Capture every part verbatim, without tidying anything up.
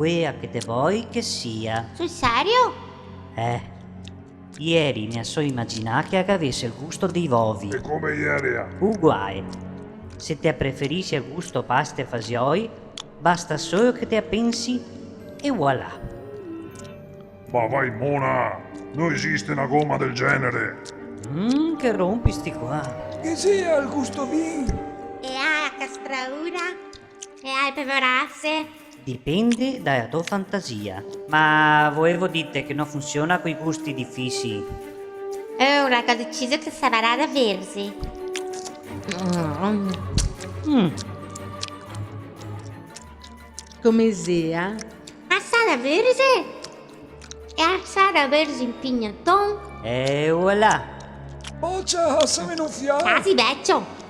Quea che te voi che sia. Sul serio? Eh. Ieri me a so imaginà che a gavese el gusto dei vovi. E come ieri, ah? Uguae. Se te a preferisi a gusto paste e fasioi, basta solo che te a pensi e voilà. Ma va in mona! No esiste na goma del genere! Mmm, che rompi sti qua! Che sia el gusto vin? E a castraura? E al peverase? Dipende da la to fantasia. Ma voevo dite che no funsiona coi gusti difisi. E ora che go deciso che sarà da verzi. Mm. Come xea? A sa da verzi? E a sa da verzi in pignaton? E voilà! Bocia, lasame un fià! Tasi, vecio!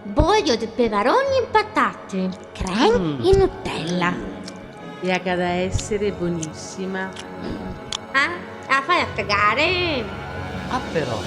Boio de pevaroni in patate, creme e Nutella. E a ga da esere bonisima. Ah, la fa cagare! Ah, però!